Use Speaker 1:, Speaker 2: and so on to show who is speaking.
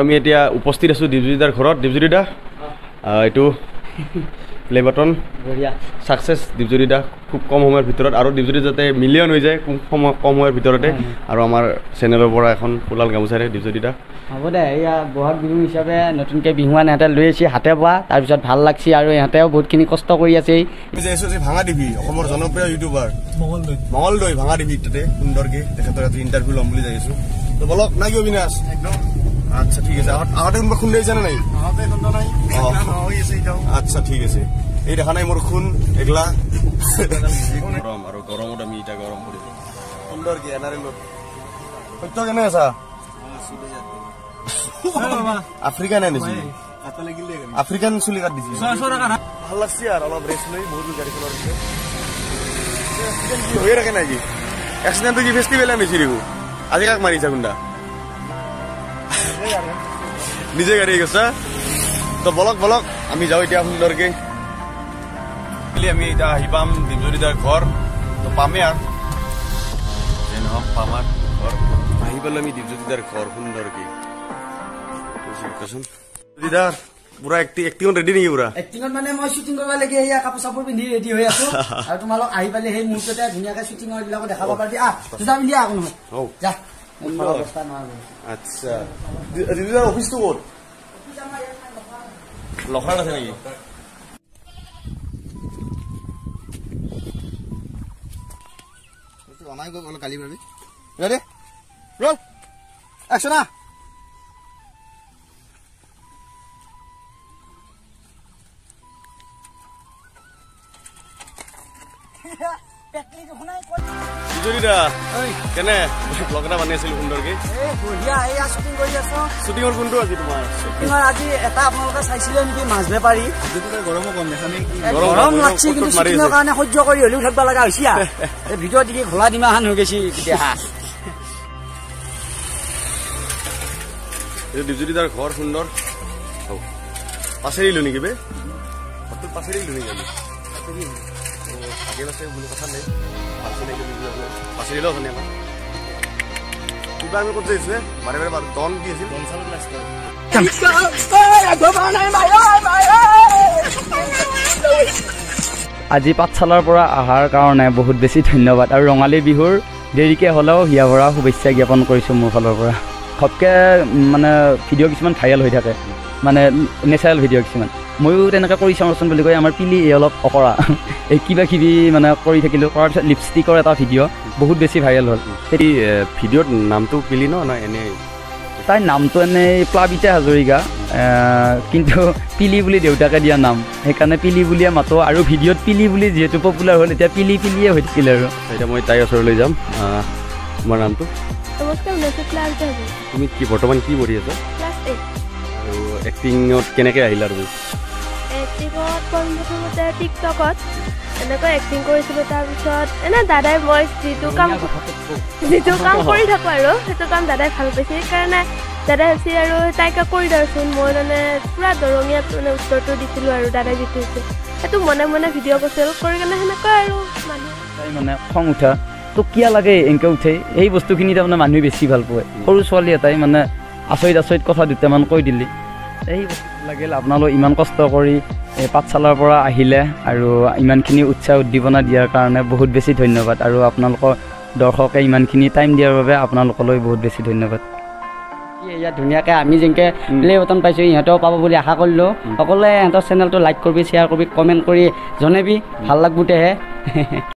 Speaker 1: আমি এতিয়া উপস্থিত আছোঁ দীপজ্যোতিদাৰ ঘৰত। দীপজ্যোতিদা, এইটো প্লে বাটন
Speaker 2: বঢ়িয়া
Speaker 1: ছাকচেছ দীপজ্যোতিদা খুব কম সময়ৰ ভিতৰত, আৰু দীপজ্যোতি যাতে মিলিয়ন হৈ যায় খুব সময় কম সময়ৰ ভিতৰতে। আৰু আমাৰ চেনেলৰ পৰা এখন ফুলাল গামোচাৰে দীপজ্যোতিদা।
Speaker 2: হ'ব দে, এয়া বহাগ বিহু হিচাপে নতুনকৈ বিহুৱান ইহঁতে লৈ আহিছে হাতে বোৱা, তাৰপিছত ভাল লাগছে। আৰু ইহঁতেও বহুতখিনি কষ্ট কৰি আছে।
Speaker 1: ভাঙা টিভি অসমৰ জনপ্ৰিয় ইউটিউবাৰ মঙলদৈ ভাঙা টিভি, তাতে সুন্দৰকে তেখেতৰ এটা ইণ্টাৰভিউ ল'ম বুলি যাই আছোঁ। তো বলক না কি অবিনাশ?
Speaker 3: একদম।
Speaker 1: আচ্ছা ঠিক আছে। আগতে কোনোবা খুন্দাইছে নে নাই? আচ্ছা ঠিক আছে। এই দেখা নাই মোৰ খুন এগলা গৰম, আৰু গৰমত আমি এতিয়া গৰম কৰিম সুন্দৰকে এন আৰ এলত। সত্য কেনে আছা? আফ্ৰিকান আনিছি, আফ্ৰিকান চুলি কাট দিছি, ভাল লাগছে। আৰু অলপ ৰেষ্ট লৈ বহুত গাড়ী চলোৱাৰ পিছত এক্সিডেণ্ট কি হৈয়ে থাকে নেকি? এক্সিডেণ্টটো কি ফেষ্টিভেল আনিছি দেখো। আজি কাক মাৰিছা খুন্দা? নিজে গাড়ী গৈছা। তো বলক বলক আমি যাওঁ এতিয়া সুন্দৰকে। আমি এতিয়া আহি পাম দীপজ্যোতিদাৰ ঘৰ, তো পামেই আৰু যে নহওক পাম আৰু ঘৰ আহি পালো আমি দীপজ্যোতিদাৰ ঘৰ সুন্দৰকে। দীপজ্যোতিদাৰ পুৰা এক্টিঙত ৰেডি নেকি? পুৰা
Speaker 2: এক্টিঙত মানে মই শ্বুটিং কৰিব লাগি এয়া কাপোৰ চাপোৰ পিন্ধি ৰেডি হৈ আছো। আৰু তোমালোক আহি পালে সেই মুহূৰ্ততে ধুনীয়াকে শ্বুটিঙৰ বিলাকো দেখাব পাৰিবি। আহ জোতা পিন্ধি আহ, নহয় যা।
Speaker 1: আচ্ছা দীপজ্যোতিদাৰ অফিচটো ক'ত? লখাত আছে নেকি? কেনে ব্লগ এটা বনাই আছিলো সুন্দৰকে। শ্বুটিঙৰ কোনটো আজি তোমাৰ?
Speaker 2: আজি এটা আপোনালোকে চাইছিলে নেকি মাছ বেপাৰী? গৰম লাগছে কিন্তু শ্বুটিঙৰ কাৰণে সহ্য কৰি হ'লেও থাকিব লগা হৈছে। এই ভিতৰত দেখি ঘোলা ডিমাখান হৈ গৈছে তেতিয়া।
Speaker 1: এইটো দীপজ্যোতিদাৰ ঘৰ সুন্দৰ। পাছে দিলো নেকি বে? ঘৰটোত পাছে দিলো নেকি আমি? আগে পাছে বুলি কথা নাই, পাছে দিলেও ধুনীয়া। কিবা আমি ক'ত যাইছো বাৰে বাৰে ডন কি আছিল?
Speaker 2: আজি পাঠশালাৰ পৰা অহাৰ কাৰণে বহুত বেছি ধন্যবাদ। আৰু ৰঙালী বিহুৰ দেৰিকৈ হ'লেও হিয়া ভৰা শুভেচ্ছা জ্ঞাপন কৰিছোঁ মোৰ ফালৰ পৰা। ঘপকৈ মানে ভিডিঅ' কিছুমান ভাইৰেল হৈ থাকে, মানে নেচাৰেল ভিডিঅ' কিছুমান। ময়ো তেনেকৈ কৰি চাওঁচোন বুলি কৈ আমাৰ পিলি এই অলপ অকৰা এই কিবা কিবি মানে কৰি থাকিলোঁ। কৰাৰ পিছত লিপষ্টিকৰ এটা ভিডিঅ' বহুত বেছি ভাইৰেল হ'ল।
Speaker 1: সেই ভিডিঅ'ত নামটো পিলি ন না এনেই?
Speaker 2: তাইৰ নামটো এনেই প্লাবিতা হাজৰিকা, কিন্তু পিলি বুলি দেউতাকে দিয়া নাম, সেইকাৰণে পিলি বুলিয়ে মাতো। আৰু ভিডিঅ'ত পিলি বুলি যিহেতু পপুলাৰ হ'ল, এতিয়া পিলি পিলিয়ে হৈ থাকিলে। আৰু
Speaker 1: এতিয়া মই তাইৰ ওচৰলৈ যাম। তোমাৰ নামটো?
Speaker 4: নমস্কাৰ, প্লাবিতা হাজৰিকা।
Speaker 1: তুমি কি বৰ্তমান কি পঢ়ি আছা?
Speaker 4: ক্লাছ 8।
Speaker 1: আৰু এক্টিঙত কেনেকৈ আহিলা তুমি?
Speaker 4: এক্টিঙত প্ৰথমতে টিকটকত এনেকৈ এক্টিং কৰিছিলোঁ। তাৰপিছত এনে দাদাই মই যিটো কাম কৰি থাকোঁ আৰু সেইটো কাম দাদাই ভাল পাইছে, সেইকাৰণে দাদাই ভাবছি আৰু তাইকে কৰি দেচোন। মই মানে পূৰা দৰঙীয়াত মানে উত্তৰটো দিছিলোঁ আৰু দাদাই যিটো হৈছে সেইটো মনে মনে ভিডিঅ' কৰিছিল, কৰি কেনে সেনেকৈ আৰু মানুহ
Speaker 2: মানে খং উঠা তো কিয় লাগে এনেকৈ উঠে এই বস্তুখিনি তাৰমানে মানুহে বেছি ভাল পায়। সৰু ছোৱালী এটাই মানে আচৰিত আচৰিত কথা দুটামান কৈ দিলি এই লাগিল। আপোনালোক ইমান কষ্ট কৰি এই পাঠশালাৰ পৰা আহিলে আৰু ইমানখিনি উৎসাহ উদ্দীপনা দিয়াৰ কাৰণে বহুত বেছি ধন্যবাদ। আৰু আপোনালোকৰ দৰ্শকে ইমানখিনি টাইম দিয়াৰ বাবে আপোনালোকলৈ বহুত বেছি ধন্যবাদ। ইয়াত ধুনীয়াকৈ আমি যেনেকৈ প্লে বটন পাইছোঁ ইহঁতেও পাব বুলি আশা কৰিলোঁ। সকলোৱে ইহঁতৰ চেনেলটো লাইক কৰিবি, শ্বেয়াৰ কৰিবি, কমেণ্ট কৰি জনাবি, ভাল লাগব তেহে।